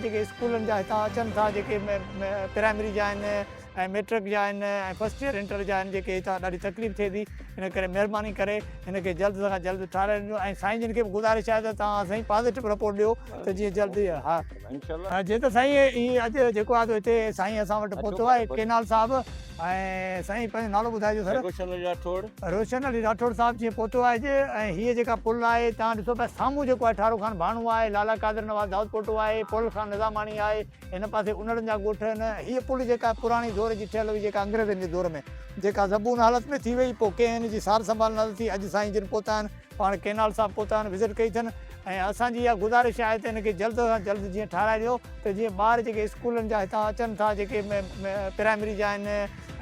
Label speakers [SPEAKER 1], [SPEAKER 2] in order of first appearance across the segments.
[SPEAKER 1] جيڪي اسڪولن جا هتان اچن ٿا جيڪي پرائمري جا آهن ۽ ميٽرڪ جا آهن ۽ فرسٽ ايئر انٽر جا آهن جيڪي هتان ڏاڍي تڪليف ٿئي ٿي ان ڪري مهرباني ڪري هن کي جلد کان جلد ٺاهرائي ڏنو ۽ سائين جن کي به گذارش آهي ته توهان سائين پازيٽو رپورٽ ڏيو ته جيئن جلد ها جي ته سائين هي اڄ جيڪو آهي سو هتي سائين اسان وٽ پهتو آهي ڪينال صاحب ۽ سائين پنهنجو نالو ٻڌائجو سر.
[SPEAKER 2] روشن علي راٺوڙ.
[SPEAKER 1] روشن علي راٺوڙ صاحب جيئن پهتو آهي اڄ ۽ هيء جيڪا پل آهي توهان ڏسو پيا سامهون جيڪو آهي ٺارو خان ڀاڻو آهي لالا قادر نواز دائود پوٽو آهي پورل خان نظاماڻي آهي هن پاسي انڙن جا ڳوٺ آهن هيء پل جيڪا پراڻي دور جي ٺهيل هئي جيڪا انگريزن جي دور ۾ جيڪا زبون حالت ۾ ٿي وئي پوء ڪنهن هن جي سار سنڀال نه لٿي اڄ سائين جن پهتا آهن پاڻ ڪينال صاحب پهتا آهن وزٽ ڪئي اٿن ۽ اسان جي اها گذارش آهي ته ان کي جلد کان جلد جيئن ٺاهرائي ڏيو ته جيئن ٻار جيڪي اسڪولن جا هتان اچن ٿا جيڪي پرائمري جا آهن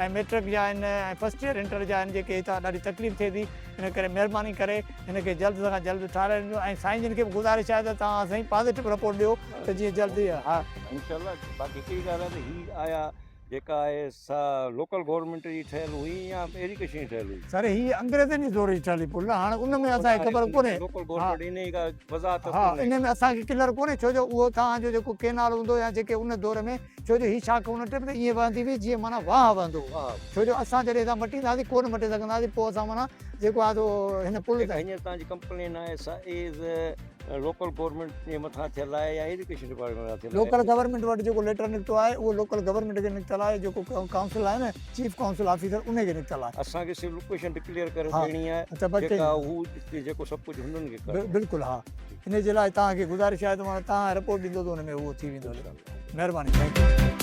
[SPEAKER 1] ۽ ميٽرڪ جا آهن ۽ فرسٽ ايئر انٽر جا آهن جيڪي هتان ڏاڍي تڪليف ٿئي ٿي ان ڪري مهرباني ڪري هن کي جلد کان جلد ٺاهرائي ڏيو ۽ سائين جن کي به گذارش آهي ته توهان سائين پازيٽو رپورٽ ڏيو ته جيئن جلد ها.
[SPEAKER 2] انشاء الله باقي هڪڙي ڳالهه آهي ته هي آيا جيڪا آهي سا لوڪل گورنمينٽ جي ٺهيل هئي يا ايريگيشن جي ٺهيل هئي؟
[SPEAKER 1] سر هي انگريزن جي دور جي ٺهيل هئي پل هاڻ ان ۾ اسان کي خبر ڪونهي.
[SPEAKER 2] لوڪل گورنمينٽ انهي جي ڪا وضاحت
[SPEAKER 1] ها
[SPEAKER 2] ڪونهي.
[SPEAKER 1] انهي ۾ اسان کي ڪلر ڪونهي ڇو جو اهو توهان جو جيڪو ڪينال هوندو يا جيڪي ان دور ۾ ڇو جو هي شاخ ان ٽيم تي ائين وهندي هئي جيئن معنيٰ واهه وهندو هو ڇو جو اسان جڏهن هتان مٽينداسين ڪونه مٽي سگهنداسين پوء اسان معنيٰ جيڪو آهي سو هن پل
[SPEAKER 2] جيڪا هينئر توهان جي ڪمپلين آهي سا ايز لوڪل گورنمينٽ جي مٿان ٿيل آهي يا ايجوڪيشن ڊپارٽمينٽ مٿان ٿيل آهي؟
[SPEAKER 1] لوڪل گورنمينٽ وٽ جيڪو ليٽر نڪتو آهي اهو لوڪل گورنمينٽ کي نڪتل آهي جيڪو ڪائونسل آهي نه چيف ڪائونسل آفيسر انهي کي نڪتل آهي.
[SPEAKER 2] اسان کي صرف لوڪيشن ڊڪليئر ڪري ڏيڻي آهي جيڪا هو جيڪو سڀ ڪجهه هنن کي ڪرڻو آهي.
[SPEAKER 1] بلڪل ها انهي جي لاء توهان کي گذارش آهي ته معنيٰ توهان رپورٽ ڏيندو ته ان ۾ اهو ٿي ويندو مهرباني thank you.